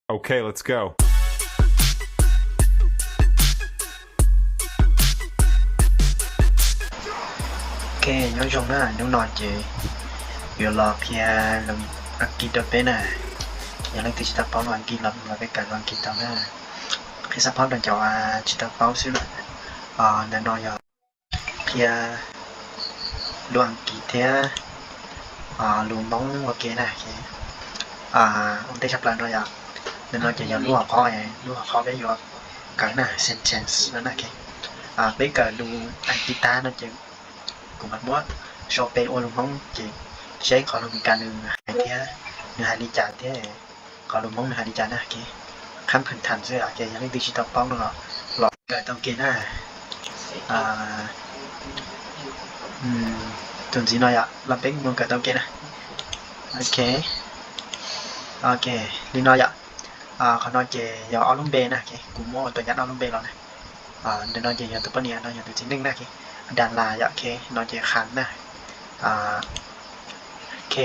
Okay, let's go. Ok, nyob zoo na, hnub no ces yuav los qhia lus Askiv rau peb na. Yog leej twg tsis tau paub lus Askiv los los peb kawm lus Askiv tau na. Qhia xab phob rau cov tsis tau paub xwb na. Ntawm no yog qhia lus Askiv thiab lus Hmoob ua ke na. Ua ntej tshaj plaws no yom, ntawm no ces yog lub hauv qhov, lub hauv qhov peb yuav kawm na, sentence no na. Peb kawm lus Askiv tag no ces kuv mam muab sau pem ua lus Hmoob ces saib qhov lus Meskas nws hais thiab, nws hais li cas thiab qhov lus Hmoob nws hais li cas na. Khab khwm tham xwb ces yog leej twg tsis tau paub no los los kawm tau ke na. Tus ntxiv no yom, los peb mus kawm tau ke na. Ok, ok, li no yom. Qhov no ces yog ob lub npe na, kuv muab ua tus nyab ob lub npe los na. Ntawm no ces yog tus poj niam, no yog tus txiv neej na. Dalas yom, no ces Khas na. Ok,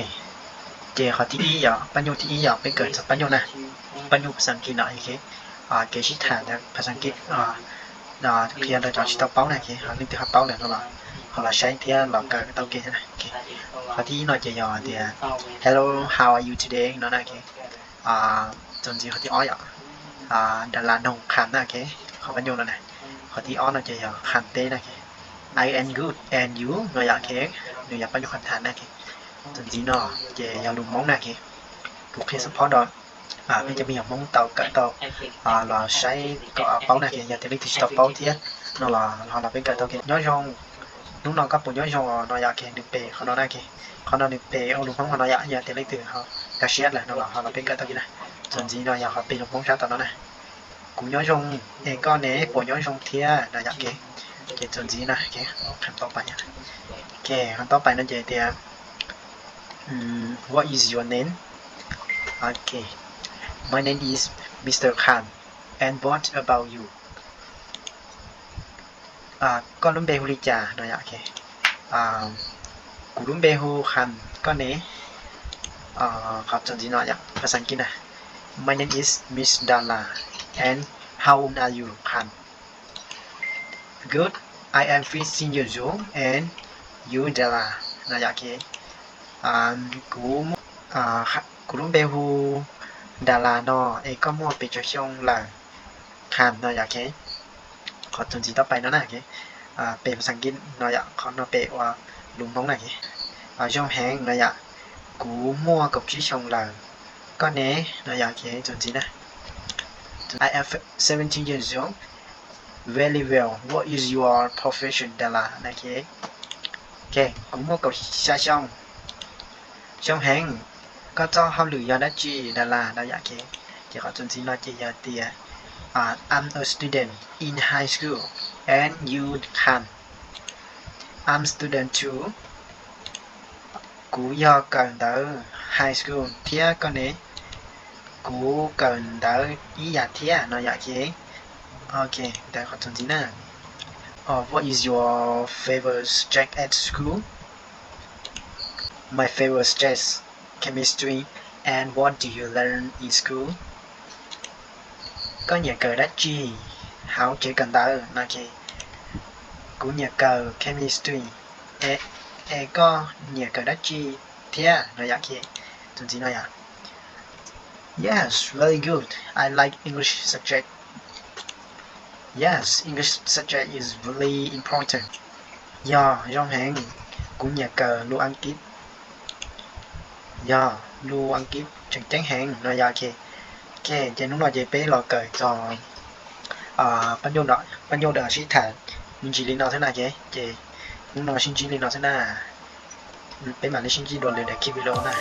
ces qhov thib ib yog paj nyuj, thib ib yog peb kawm txog paj nyuj na. Paj nyuj phas xas Askiv no, kev sib tham phas xas Askiv, qhia rau cov tsis tau paub na, ho leej twg ho paub lawm no los ho los saib thiab los kawm tau ke na. Qhov thib ib no ces yog tias hello, how are you today no na. Txuas ntxiv qhov thib ob yom, Dalas noog Khas na, qhov paj nyuj no na. Qhov thib ob no ces yog Khas teb na, I am good and you no yom, nws yog paj nyuj Khas tham na. Txuas ntxiv no ces yog lus Hmoob na. Kuv qhia xab phob rau peb cov me nyuam Hmoob tau kawm tau los saib kom paub na. Yog tias leej twg tsis tau paub thiab no los ho los peb kawm tau ke. Nyob zoo, hnub no koj puas nyob zoo no yom, nws pem qhov no na. Qhov no nws pem ua lus Hmoob qhov no yom, yog tias leej twg ho nkag siab lawm no los ho los peb kawm tau ke na. Txuas ntxiv no yog qhov pem lus Hmoob sab tom no na. Kuv nyob zoo, es koj ne, puas nyob zoo thiab no yom. Ces txuas ntxiv na, qhov tau pais, qhov tau pais no ces tias what is your name? Ok, my name is Mister Khas, and what about you? Koj lub npe hu li cas no yom. Kuv lub npe hu Khas, koj ne? Qhov txuas ntxiv no yom, phas xas Askiv na, my name is Miss Dala, and how old are you, Khas? Good, I am fifteen years old, and you, Dala no yom. Kuv, kuv lub npe hu Dalas no, es koj muaj pes tsawg xyoo lawm, Khas no yom. Qhov txuas ntxiv tau pais no na, pem phas xas Askiv no yom, qhov no pem ua lus Hmoob na. Zoo heev no yom, kuv muaj kaum tsib xyoo lawm, koj ne no yom. Txuas ntxiv na, I am seventeen years old, very well, what is your profession, Dalas? Ok, kuv muaj kaum xya xyoo. Zoo heev, koj txoj hauj lwm yog dab tsi, Dalas no yom. Ces qhov txuas ntxiv no ces yog tias I'm a student in high school, and you, Khas? I'm student too. Kuv yog kawm ntawv high school thiab, koj ne? Kuv kawm ntawv ib yam thiab no yom. Ok, ntawm qhov txuas ntxiv na. What is your favorite subject at school? My favorite subject chemistry. And what do you learn in school? Koj nyiam kawm dab tsi hauv tsev kawm ntawv no? Kuv nyiam kawm chemistry. Es koj nyiam kawm dab tsi thiab no yom? Txuas ntxiv no yom. Yes, very good. I like English subject. Yes, English subject is very important. Yog, zoo heev. Kuv nyiam kawm lus Askiv. Yog, lus Askiv tseem ceeb heev no yom. Ok, ces hnub no ces peb los kawm txog pab nyuj, pab nyuj sib tham me ntsis li no xwb na. Ces hnub no sib ntsib li no xwb na. Peb mam li sib ntsib dua lwm daim video na.